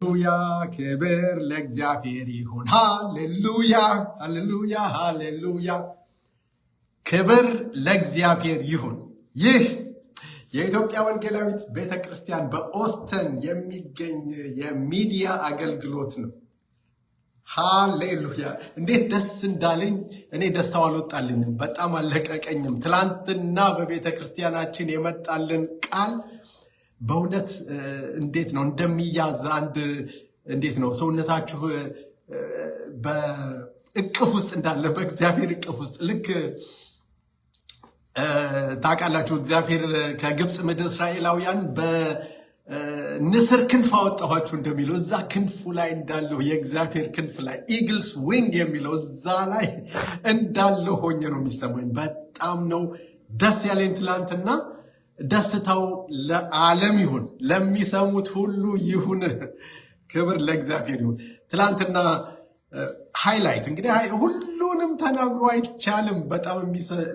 ሃሌሉያ ክብር ለእግዚአብሔር ይሁን። ሃሌሉያ ሃሌሉያ ሃሌሉያ ክብር ለእግዚአብሔር ይሁን። ይህ የኢትዮጵያ ወንጌላዊት ቤተ ክርስቲያን በኦስተን የሚገኝ የሚዲያ አገልግሎት ነው። ሃሌሉያ! እንዴት ደስ እንዳለኝ! እኔ ደስታው አልወጣልኝም፣ በጣም አልለቀቀኝም። ትላንትና በቤተ ክርስቲያናችን የመጣልን ቃል በእውነት እንዴት ነው እንደሚያዝ፣ አንድ እንዴት ነው ሰውነታችሁ በእቅፍ ውስጥ እንዳለ፣ በእግዚአብሔር እቅፍ ውስጥ። ልክ ታውቃላችሁ፣ እግዚአብሔር ከግብፅ ምድር እስራኤላውያን በንስር ክንፍ አወጣኋችሁ እንደሚለው፣ እዛ ክንፉ ላይ እንዳለሁ፣ የእግዚአብሔር ክንፍ ላይ፣ eagle's wing የሚለው እዛ ላይ እንዳለሁ ሆኜ ነው የሚሰማኝ። በጣም ነው ደስ ያለኝ ትላንትና። ደስታው ለዓለም ይሁን፣ ለሚሰሙት ሁሉ ይሁን። ክብር ለእግዚአብሔር ይሁን። ትላንትና highlight እንግዲህ ሁሉንም ተናግሮ አይቻልም። በጣም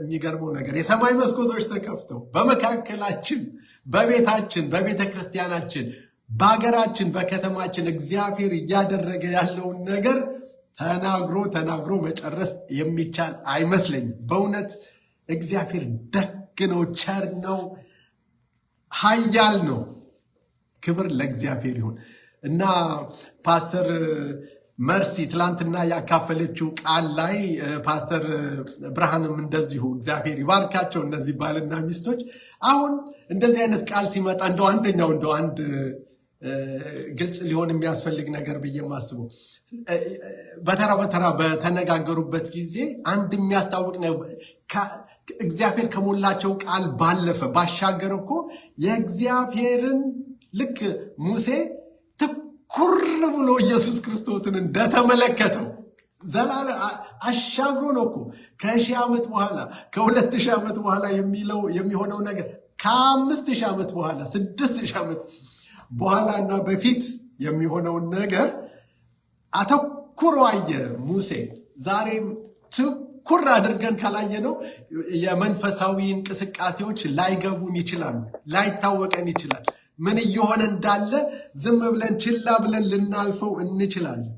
የሚገርመው ነገር የሰማይ መስኮቶች ተከፍተው በመካከላችን፣ በቤታችን፣ በቤተ ክርስቲያናችን፣ በሀገራችን፣ በከተማችን እግዚአብሔር እያደረገ ያለውን ነገር ተናግሮ ተናግሮ መጨረስ የሚቻል አይመስለኝም። በእውነት እግዚአብሔር ደግ ነው፣ ቸር ነው፣ ኃያል ነው። ክብር ለእግዚአብሔር ይሁን እና ፓስተር መርሲ ትላንትና ያካፈለችው ቃል ላይ ፓስተር ብርሃንም እንደዚሁ፣ እግዚአብሔር ይባርካቸው እነዚህ ባልና ሚስቶች። አሁን እንደዚህ አይነት ቃል ሲመጣ እንደው አንደኛው እንደው አንድ ግልጽ ሊሆን የሚያስፈልግ ነገር ብዬ የማስበው፣ በተራ በተራ በተነጋገሩበት ጊዜ አንድ የሚያስታውቅ እግዚአብሔር ከሞላቸው ቃል ባለፈ ባሻገር እኮ የእግዚአብሔርን ልክ ሙሴ ትኩር ብሎ ኢየሱስ ክርስቶስን እንደተመለከተው ዘላለም አሻግሮ ነው እኮ፣ ከ1000 ዓመት በኋላ፣ ከ2000 ዓመት በኋላ የሚለው የሚሆነው ነገር፣ ከ5000 ዓመት በኋላ፣ 6000 ዓመት በኋላ እና በፊት የሚሆነውን ነገር አተኩሮ አየ ሙሴ። ዛሬም ትኩር አድርገን ካላየነው የመንፈሳዊ እንቅስቃሴዎች ላይገቡን ይችላሉ፣ ላይታወቀን ይችላል። ምን እየሆነ እንዳለ ዝም ብለን ችላ ብለን ልናልፈው እንችላለን።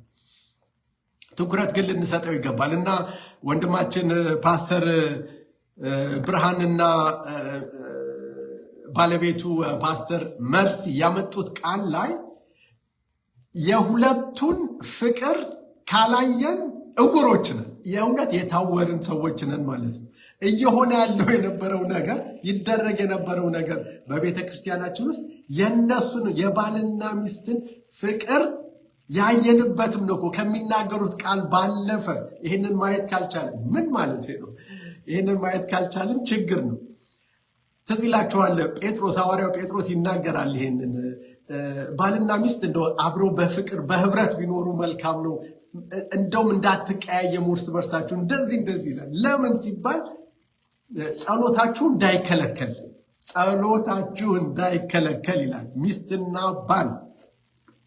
ትኩረት ግን ልንሰጠው ይገባል እና ወንድማችን ፓስተር ብርሃንና ባለቤቱ ፓስተር መርሲ ያመጡት ቃል ላይ የሁለቱን ፍቅር ካላየን እውሮች ነን፣ የእውነት የታወርን ሰዎች ነን ማለት ነው። እየሆነ ያለው የነበረው ነገር፣ ይደረግ የነበረው ነገር በቤተ ክርስቲያናችን ውስጥ የነሱን የባልና ሚስትን ፍቅር ያየንበትም ነው እኮ። ከሚናገሩት ቃል ባለፈ ይህንን ማየት ካልቻልን፣ ምን ማለት ነው? ይህንን ማየት ካልቻልን ችግር ነው። ትዝ ይላችኋል፣ ጴጥሮስ፣ ሐዋርያው ጴጥሮስ ይናገራል። ይሄንን ባልና ሚስት እንደው አብሮ በፍቅር በህብረት ቢኖሩ መልካም ነው፣ እንደውም እንዳትቀያየሙ እርስ በርሳችሁ እንደዚህ እንደዚህ ይላል። ለምን ሲባል ጸሎታችሁ እንዳይከለከል፣ ጸሎታችሁ እንዳይከለከል ይላል። ሚስትና ባል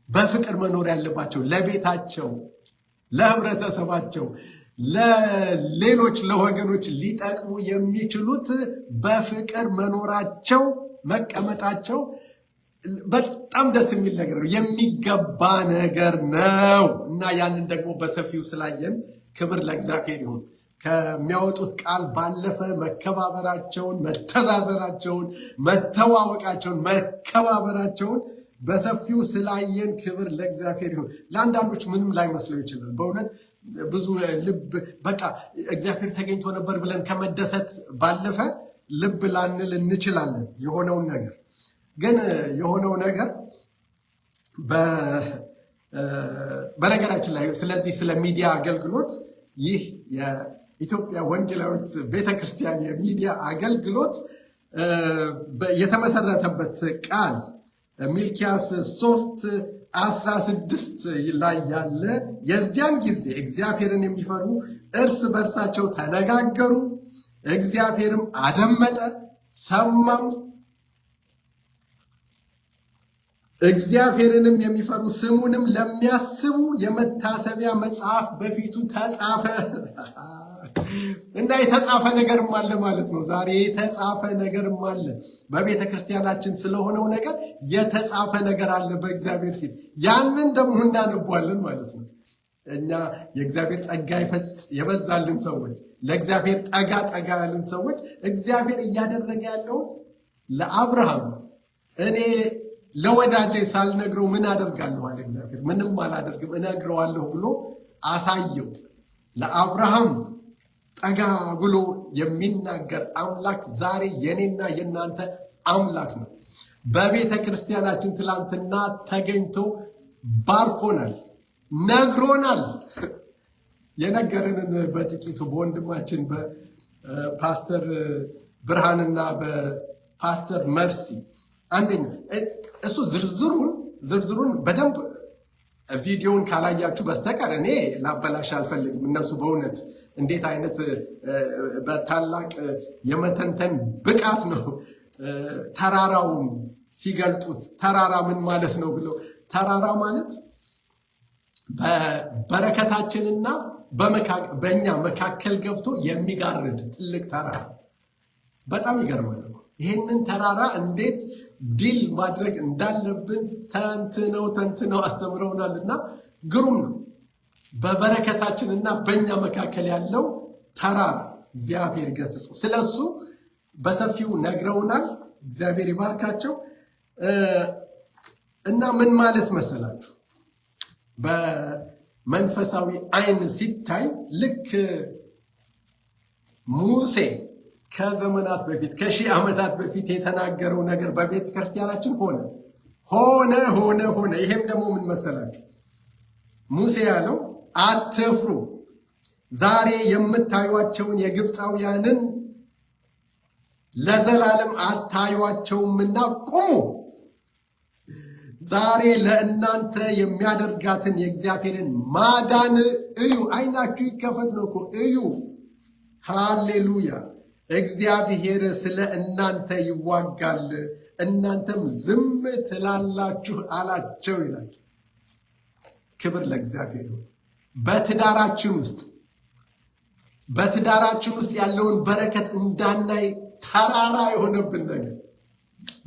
በፍቅር መኖር ያለባቸው ለቤታቸው፣ ለህብረተሰባቸው፣ ለሌሎች ለወገኖች ሊጠቅሙ የሚችሉት በፍቅር መኖራቸው፣ መቀመጣቸው በጣም ደስ የሚል ነገር ነው፣ የሚገባ ነገር ነው እና ያንን ደግሞ በሰፊው ስላየን ክብር ለእግዚአብሔር ይሁን። ከሚያወጡት ቃል ባለፈ መከባበራቸውን፣ መተዛዘናቸውን፣ መተዋወቃቸውን፣ መከባበራቸውን በሰፊው ስላየን ክብር ለእግዚአብሔር ይሁን። ለአንዳንዶች ምንም ላይመስለው ይችላል። በእውነት ብዙ ልብ በቃ እግዚአብሔር ተገኝቶ ነበር ብለን ከመደሰት ባለፈ ልብ ላንል እንችላለን። የሆነውን ነገር ግን የሆነው ነገር፣ በነገራችን ላይ ስለዚህ ስለ ሚዲያ አገልግሎት፣ ይህ የኢትዮጵያ ወንጌላዊት ቤተክርስቲያን የሚዲያ አገልግሎት የተመሰረተበት ቃል ሚልኪያስ 3:16 ላይ ያለ፣ የዚያን ጊዜ እግዚአብሔርን የሚፈሩ እርስ በርሳቸው ተነጋገሩ፣ እግዚአብሔርም አደመጠ ሰማም። እግዚአብሔርንም የሚፈሩ ስሙንም ለሚያስቡ የመታሰቢያ መጽሐፍ በፊቱ ተጻፈ። እና የተጻፈ ነገርም አለ ማለት ነው። ዛሬ የተጻፈ ነገርም አለ። በቤተ ክርስቲያናችን ስለሆነው ነገር የተጻፈ ነገር አለ በእግዚአብሔር ፊት። ያንን ደግሞ እናነቧለን ማለት ነው። እኛ የእግዚአብሔር ጸጋ የበዛልን ሰዎች፣ ለእግዚአብሔር ጠጋ ጠጋ ያልን ሰዎች እግዚአብሔር እያደረገ ያለውን ለአብርሃም እኔ ለወዳጄ ሳልነግረው ምን አደርጋለሁ አለ እግዚአብሔር። ምንም አላደርግም እነግረዋለሁ ብሎ አሳየው። ለአብርሃም ጠጋ ብሎ የሚናገር አምላክ ዛሬ የኔና የእናንተ አምላክ ነው። በቤተ ክርስቲያናችን ትላንትና ተገኝቶ ባርኮናል፣ ነግሮናል። የነገረንን በጥቂቱ በወንድማችን በፓስተር ብርሃንና በፓስተር መርሲ አንደኛ እሱ ዝርዝሩን በደንብ ቪዲዮውን ካላያችሁ በስተቀር እኔ ላበላሽ አልፈልግም። እነሱ በእውነት እንዴት አይነት በታላቅ የመተንተን ብቃት ነው ተራራውን ሲገልጡት፣ ተራራ ምን ማለት ነው ብለው፣ ተራራ ማለት በበረከታችንና በእኛ መካከል ገብቶ የሚጋርድ ትልቅ ተራራ። በጣም ይገርማል። ይህንን ተራራ እንዴት deal ማድረግ እንዳለብን ተንትነው ተንትነው አስተምረውናል እና ግሩም ነው። በበረከታችን እና በእኛ መካከል ያለው ተራራ እግዚአብሔር ገስጸው፣ ስለሱ በሰፊው ነግረውናል። እግዚአብሔር ይባርካቸው። እና ምን ማለት መሰላችሁ፣ በመንፈሳዊ ዓይን ሲታይ ልክ ሙሴ ከዘመናት በፊት፣ ከሺህ ዓመታት በፊት የተናገረው ነገር በቤተ ክርስቲያናችን ሆነ ሆነ ሆነ ሆነ። ይሄም ደግሞ ምን መሰላችሁ? ሙሴ ያለው አትፍሩ፣ ዛሬ የምታዩቸውን የግብፃውያንን ለዘላለም አታዩቸውምና ቁሙ፣ ዛሬ ለእናንተ የሚያደርጋትን የእግዚአብሔርን ማዳን እዩ። አይናችሁ ይከፈት ነው እኮ፣ እዩ። ሃሌሉያ። እግዚአብሔር ስለ እናንተ ይዋጋል፣ እናንተም ዝም ትላላችሁ አላቸው ይላል። ክብር ለእግዚአብሔር። በትዳራችን ውስጥ ያለውን በረከት እንዳናይ ተራራ የሆነብን ነገር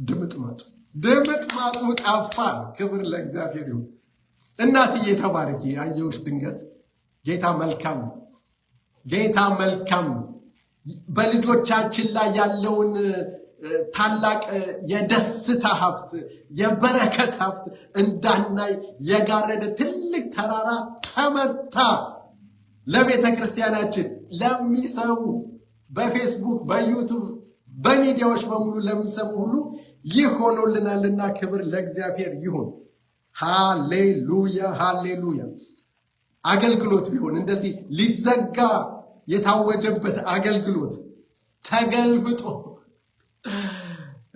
ድምጥማጡ ድምጥማጡ ጠፋ። ክብር ለእግዚአብሔር ይሁን። እናትዬ ተባረኪ። አየሁሽ ድንገት። ጌታ መልካም ነው። ጌታ መልካም ነው። በልጆቻችን ላይ ያለውን ታላቅ የደስታ ሀብት፣ የበረከት ሀብት እንዳናይ የጋረደ ትልቅ ተራራ ተመታ። ለቤተ ክርስቲያናችን ለሚሰሙ፣ በፌስቡክ፣ በዩቱብ፣ በሚዲያዎች በሙሉ ለሚሰሙ ሁሉ ይህ ሆኖልናልና ክብር ለእግዚአብሔር ይሁን። ሃሌሉያ፣ ሃሌሉያ። አገልግሎት ቢሆን እንደዚህ ሊዘጋ የታወጀበት አገልግሎት ተገልብጦ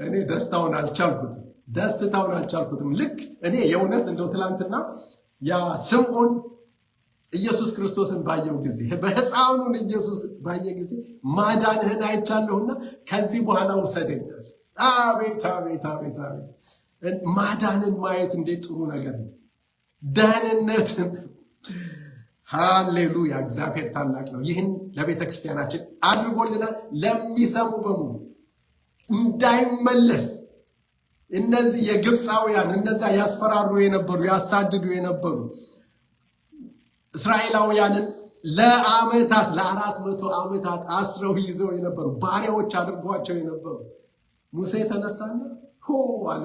እኔ ደስታውን አልቻልኩትም። ደስታውን አልቻልኩትም። ልክ እኔ የእውነት እንደው ትላንትና ያ ስምዖን ኢየሱስ ክርስቶስን ባየው ጊዜ፣ በሕፃኑን ኢየሱስ ባየ ጊዜ ማዳንህን አይቻለሁና ከዚህ በኋላ ውሰደኛል። አቤት አቤት አቤት አቤት! ማዳንን ማየት እንዴት ጥሩ ነገር ነው። ደህንነትን፣ ሃሌሉያ! እግዚአብሔር ታላቅ ነው። ይህን ለቤተ ክርስቲያናችን አድርጎልናል። ለሚሰሙ በሙሉ እንዳይመለስ እነዚህ የግብፃውያን፣ እነዛ ያስፈራሩ የነበሩ፣ ያሳድዱ የነበሩ እስራኤላውያንን ለዓመታት፣ ለ400 ዓመታት አስረው ይዘው የነበሩ፣ ባሪያዎች አድርጓቸው የነበሩ፣ ሙሴ ተነሳና ሆ አለ፣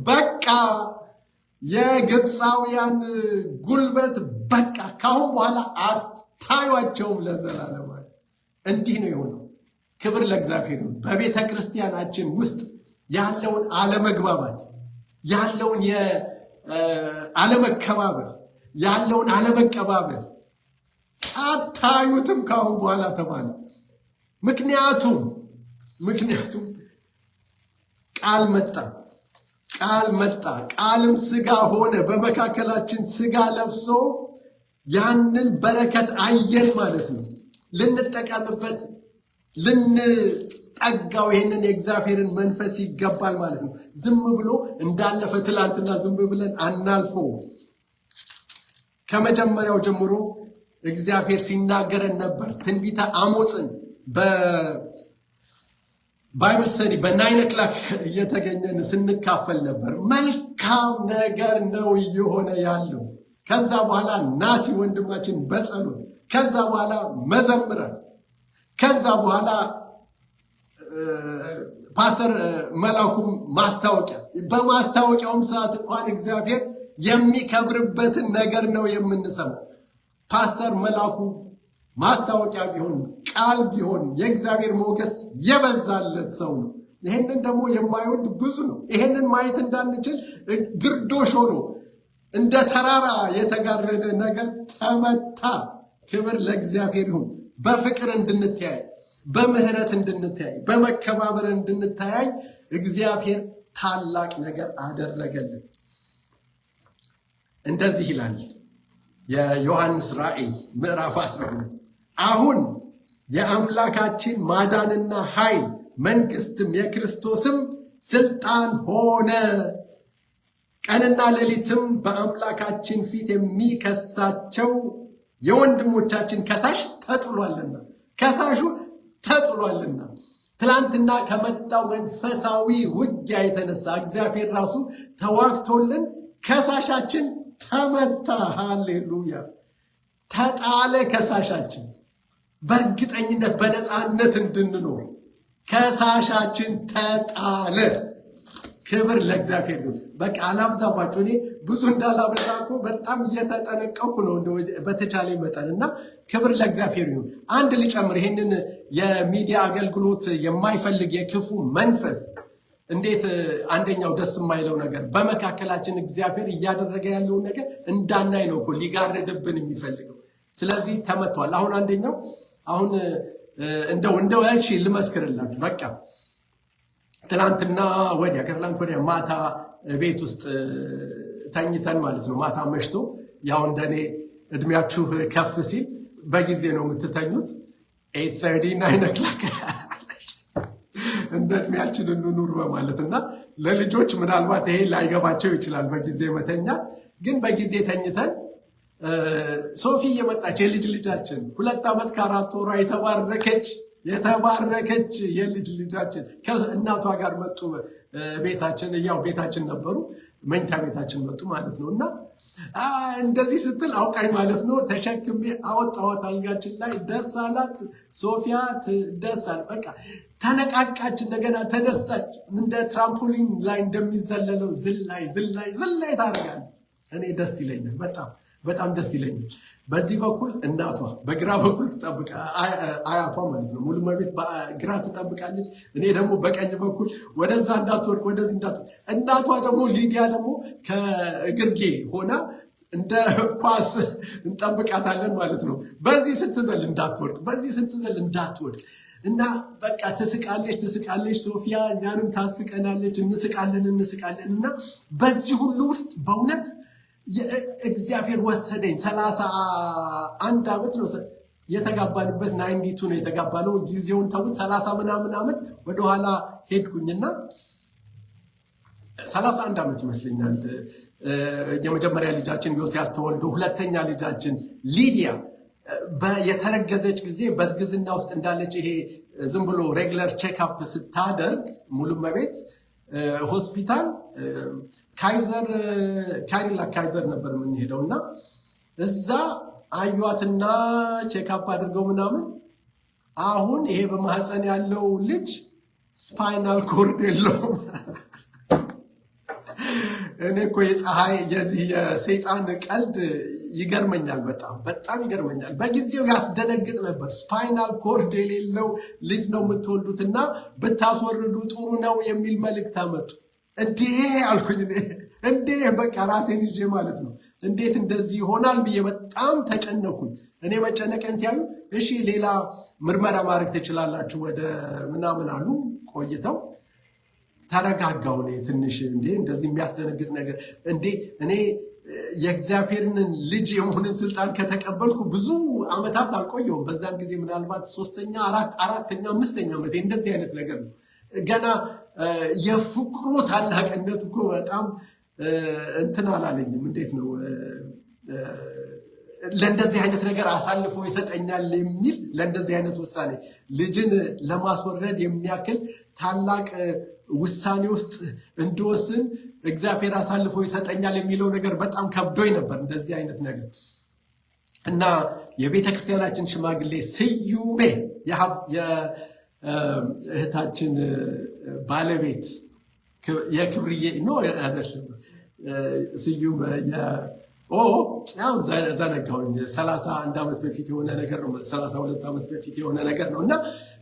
በቃ የግብፃውያን ጉልበት በቃ ካሁን በኋላ አታዩቸውም ለዘላለም። እንዲህ ነው የሆነው። ክብር ለእግዚአብሔር ነው። በቤተ ክርስቲያናችን ውስጥ ያለውን አለመግባባት፣ ያለውን አለመከባበር፣ ያለውን አለመቀባበል አታዩትም ካሁን በኋላ ተባለ። ምክንያቱም ቃል መጣ፣ ቃል መጣ፣ ቃልም ስጋ ሆነ፣ በመካከላችን ስጋ ለብሶ ያንን በረከት አየን ማለት ነው። ልንጠቀምበት፣ ልንጠጋው ይህንን የእግዚአብሔርን መንፈስ ይገባል ማለት ነው። ዝም ብሎ እንዳለፈ ትላንትና ዝም ብለን አናልፈው። ከመጀመሪያው ጀምሮ እግዚአብሔር ሲናገረን ነበር። ትንቢተ አሞጽን በ Bible study በ 9 o'clock እየተገኘን ስንካፈል ነበር። መልካም ነገር ነው እየሆነ ያለው። ከዛ በኋላ ናቲ ወንድማችን በጸሎት፣ ከዛ በኋላ መዘምራን፣ ከዛ በኋላ ፓስተር መላኩም ማስታወቂያ፣ በማስታወቂያውም ሰዓት እንኳን እግዚአብሔር የሚከብርበትን ነገር ነው የምንሰማው። ፓስተር መላኩ ማስታወቂያ ቢሆን፣ ቃል ቢሆን የእግዚአብሔር ሞገስ የበዛለት ሰው ነው። ይሄንን ደግሞ የማይወድ ብዙ ነው። ይሄንን ማየት እንዳንችል ግርዶሽ ሆኖ እንደ ተራራ የተጋረደ ነገር ተመታ። ክብር ለእግዚአብሔር ይሁን። በፍቅር እንድንተያይ፣ በምህረት እንድንተያይ፣ በመከባበር እንድንተያይ እግዚአብሔር ታላቅ ነገር አደረገልን። እንደዚህ ይላል የዮሐንስ ራእይ ምዕራፍ 12፦ አሁን የአምላካችን ማዳንና ኃይል፣ መንግስትም የክርስቶስም ስልጣን ሆነ። ቀንና ሌሊትም በአምላካችን ፊት የሚከሳቸው የወንድሞቻችን ከሳሽ ተጥሏልና፣ ከሳሹ ተጥሏልና። ትላንትና ከመጣው መንፈሳዊ ውጊያ የተነሳ እግዚአብሔር ራሱ ተዋግቶልን ከሳሻችን ተመታ። ሃሌሉያ! ተጣለ ከሳሻችን። በእርግጠኝነት በነፃነት እንድንኖር ከሳሻችን ተጣለ። ክብር ለእግዚአብሔር ይሁን። በቃ አላብዛባችሁ። እኔ ብዙ እንዳላበዛ እኮ በጣም እየተጠነቀኩ ነው በተቻለ መጠን እና ክብር ለእግዚአብሔር ይሁን። አንድ ልጨምር። ይህንን የሚዲያ አገልግሎት የማይፈልግ የክፉ መንፈስ እንዴት አንደኛው ደስ የማይለው ነገር በመካከላችን እግዚአብሔር እያደረገ ያለውን ነገር እንዳናይ ነው እኮ ሊጋርድብን የሚፈልገው። ስለዚህ ተመቷል። አሁን አንደኛው አሁን እንደው እሺ ልመስክርላችሁ። በቃ ትናንትና ወዲያ፣ ከትላንት ወዲያ ማታ ቤት ውስጥ ተኝተን ማለት ነው። ማታ መሽቶ፣ ያው እንደኔ እድሜያችሁ ከፍ ሲል በጊዜ ነው የምትተኙት። 8:30፣ 9 o'clock እንደ እድሜያችን እንኑር በማለት እና ለልጆች ምናልባት ይሄ ላይገባቸው ይችላል በጊዜ መተኛት። ግን በጊዜ ተኝተን ሶፊ እየመጣች፣ የልጅ ልጃችን፣ 2 ዓመት ከ4 ወሯ፣ የተባረከች የተባረከች የልጅ ልጃችን ከእናቷ ጋር መጡ። ቤታችን፣ ያው ቤታችን ነበሩ፣ መኝታ ቤታችን መጡ ማለት ነው። እና እንደዚህ ስትል አውቃኝ ማለት ነው። ተሸክሜ አወጣኋት አልጋችን ላይ። ደስ አላት ሶፊያ፣ ደስ አለ። በቃ ተነቃቃች፣ እንደገና ተነሳች። እንደ trampoline ላይ እንደሚዘለለው ዝላይ ዝላይ ዝላይ ታደርጋለች። እኔ ደስ ይለኛል፣ በጣም በጣም ደስ ይለኛል። በዚህ በኩል እናቷ በግራ በኩል ትጠብቃ፣ አያቷ ማለት ነው። ሙሉመቤት በግራ ትጠብቃለች። እኔ ደግሞ በቀኝ በኩል ወደዛ እንዳትወድቅ፣ ወደዚህ እንዳትወድቅ። እናቷ ደግሞ ሊዲያ ደግሞ ከእግርጌ ሆና እንደ ኳስ እንጠብቃታለን ማለት ነው። በዚህ ስትዘል እንዳትወድቅ፣ በዚህ ስትዘል እንዳትወድቅ እና በቃ ትስቃለች፣ ትስቃለች ሶፊያ፣ እኛንም ታስቀናለች። እንስቃለን፣ እንስቃለን እና በዚህ ሁሉ ውስጥ በእውነት እግዚአብሔር ወሰደኝ። 31 ዓመት ነው የተጋባንበት፣ 92 ነው የተጋባነው። ጊዜውን ተውት፣ 30 ምናምን ዓመት ወደኋላ ሄድኩኝና 31 ዓመት ይመስለኛል የመጀመሪያ ልጃችን ዮሲያስ ተወልዶ ሁለተኛ ልጃችን ሊዲያ የተረገዘች ጊዜ፣ በእርግዝና ውስጥ እንዳለች ይሄ ዝም ብሎ regular checkup ስታደርግ ሙሉመቤት ሆስፒታል Kaiser፣ Cadillac Kaiser ነበር የምንሄደው እና እዛ አዩዋትና checkup አድርገው ምናምን አሁን ይሄ በማህፀን ያለው ልጅ spinal cord የለውም። እኔ እኮ የፀሐይ የዚህ የሰይጣን ቀልድ ይገርመኛል፣ በጣም በጣም ይገርመኛል። በጊዜው ያስደነግጥ ነበር። Spinal cord የሌለው ልጅ ነው የምትወልዱት እና ብታስወርዱ ጥሩ ነው የሚል መልእክት አመጡ። እንዴ አልኩኝ። እንዴ፣ በቃ ራሴን ይዤ ማለት ነው። እንዴት እንደዚህ ይሆናል ብዬ በጣም ተጨነኩኝ። እኔ መጨነቄን ሲያዩ እሺ ሌላ ምርመራ ማድረግ ትችላላችሁ ወደ ምናምን አሉ። ቆይተው ተረጋጋው። እኔ ትንሽ እንዴ እንደዚህ የሚያስደነግጥ ነገር እንዴ፣ እኔ የእግዚአብሔርን ልጅ የመሆንን ስልጣን ከተቀበልኩ ብዙ ዓመታት አልቆየሁም። በዛን ጊዜ ምናልባት ሶስተኛ፣ አራተኛ፣ አምስተኛ ዓመቴ እንደዚህ አይነት ነገር ነው። ገና የፍቅሩ ታላቅነት እኮ በጣም እንትን አላለኝም። እንዴት ነው ለእንደዚህ አይነት ነገር አሳልፎ ይሰጠኛል የሚል፣ ለእንደዚህ አይነት ውሳኔ፣ ልጅን ለማስወረድ የሚያክል ታላቅ ውሳኔ ውስጥ እንድወስን እግዚአብሔር አሳልፎ ይሰጠኛል የሚለው ነገር በጣም ከብዶኝ ነበር። እንደዚህ አይነት ነገር። እና የቤተ ክርስቲያናችን ሽማግሌ ስዩሜ፣ የእህታችን ባለቤት፣ የክብርዬ፣ no አይደለም፣ ስዩም፣ አሁን ዘነጋሁኝ። 31 ዓመት በፊት የሆነ ነገር ነው። 32 ዓመት በፊት የሆነ ነገር ነው። እና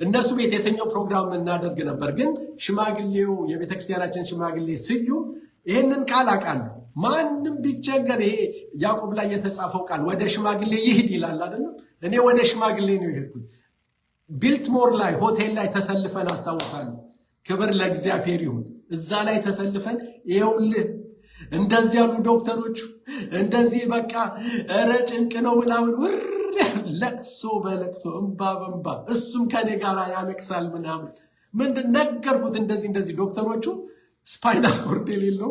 እነሱ ቤት የሰኞ ፕሮግራም እናደርግ ነበር። ግን ሽማግሌው፣ የቤተክርስቲያናችን ሽማግሌ ስዩም ይህንን ቃል አውቃለሁ። ማንም ቢቸገር ይሄ ያዕቆብ ላይ የተጻፈው ቃል ወደ ሽማግሌ ይሂድ ይላል አይደለም? እኔ ወደ ሽማግሌ ነው የሄድኩት። ቢልትሞር ላይ ሆቴል ላይ ተሰልፈን አስታውሳለሁ። ክብር ለእግዚአብሔር ይሁን። እዛ ላይ ተሰልፈን ይኸውልህ እንደዚህ ያሉ ዶክተሮች እንደዚህ በቃ ኧረ ጭንቅ ነው ምናምን፣ ውር ለቅሶ በለቅሶ፣ እንባ በእንባ፣ እሱም ከኔ ጋር ያለቅሳል ምናምን። ምንድን ነገርኩት፣ እንደዚህ እንደዚህ ዶክተሮቹ spinal cord የሌለው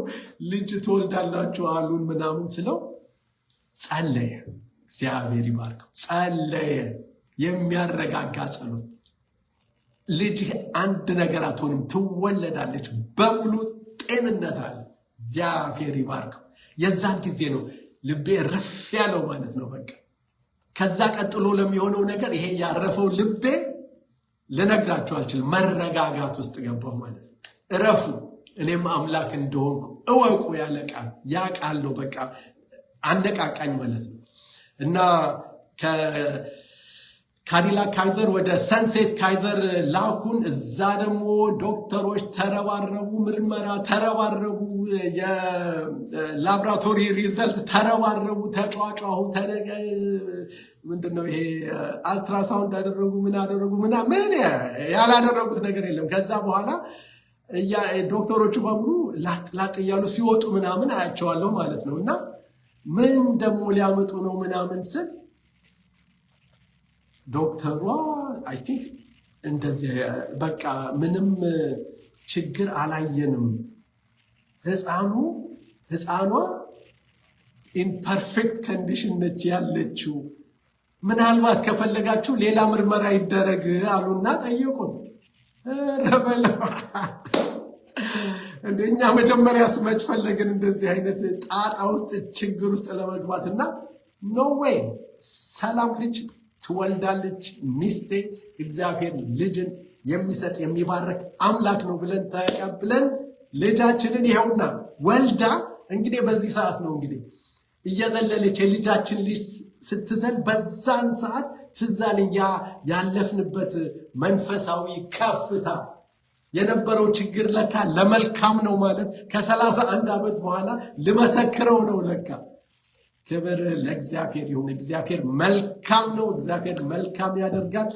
ልጅ ትወልዳላችሁ አሉን ምናምን ስለው ጸለየ። እግዚአብሔር ይባርከው። ጸለየ። የሚያረጋጋ ጸሎት። ልጅህ አንድ ነገር አትሆንም፣ ትወለዳለች በሙሉ ጤንነት አለ። እግዚአብሔር ይባርከው። የዛን ጊዜ ነው ልቤ ርፍ ያለው ማለት ነው። በቃ ከዛ ቀጥሎ ለሚሆነው ነገር ይሄ ያረፈው ልቤ ልነግራችሁ አልችልም። መረጋጋት ውስጥ ገባሁ ማለት ነው። እረፉ፣ እኔም አምላክ እንደሆንኩ እወቁ ያለ ቃል፣ ያ ቃል ነው በቃ አነቃቃኝ ማለት ነው። እና ካዲላክ ካይዘር ወደ ሰንሴት ካይዘር ላኩን። እዛ ደግሞ ዶክተሮች ተረባረቡ፣ ምርመራ ተረባረቡ፣ የላብራቶሪ result ተረባረቡ፣ ተጯጯሁ። ምንድነው ይሄ አልትራሳውንድ አደረጉ፣ ምን አደረጉ፣ ምን ያላደረጉት ነገር የለም። ከዛ በኋላ ዶክተሮቹ በሙሉ ላጥ ላጥ እያሉ ሲወጡ ምናምን አያቸዋለሁ ማለት ነው። እና ምን ደግሞ ሊያመጡ ነው ምናምን ስል ዶክተሯ I think እንደዚህ በቃ ምንም ችግር አላየንም፣ ህፃኗ in perfect condition ነች ያለችው፣ ምናልባት ከፈለጋችሁ ሌላ ምርመራ ይደረግ አሉና ጠየቁን። ኧረ በለው፣ እኛ መጀመሪያ ስመች ፈለግን እንደዚህ አይነት ጣጣ ውስጥ ችግር ውስጥ ለመግባት? እና no way፣ ሰላም ልጅ ትወልዳለች ሚስቴ፣ እግዚአብሔር ልጅን የሚሰጥ የሚባርክ አምላክ ነው ብለን ተቀብለን ልጃችንን ይኸውና ወልዳ እንግዲህ በዚህ ሰዓት ነው እንግዲህ እየዘለለች፣ የልጃችን ልጅ ስትዘል በዛን ሰዓት ትዝ አለኝ ያ ያለፍንበት መንፈሳዊ ከፍታ። የነበረው ችግር ለካ ለመልካም ነው ማለት ከ31 ዓመት በኋላ ልመሰክረው ነው ለካ። ክብር ለእግዚአብሔር ይሁን። እግዚአብሔር መልካም ነው። እግዚአብሔር መልካም ያደርጋል።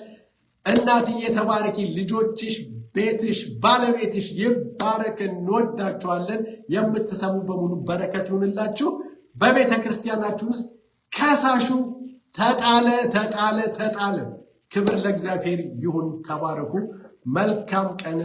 እናትዬ ተባረኪ፣ ልጆችሽ፣ ቤትሽ፣ ባለቤትሽ ይባረክ። እንወዳችኋለን። የምትሰሙ በሙሉ በረከት ይሁንላችሁ። በቤተ ክርስቲያናችን ውስጥ ከሳሹ ተጣለ፣ ተጣለ፣ ተጣለ። ክብር ለእግዚአብሔር ይሁን። ተባረኩ። መልካም ቀን።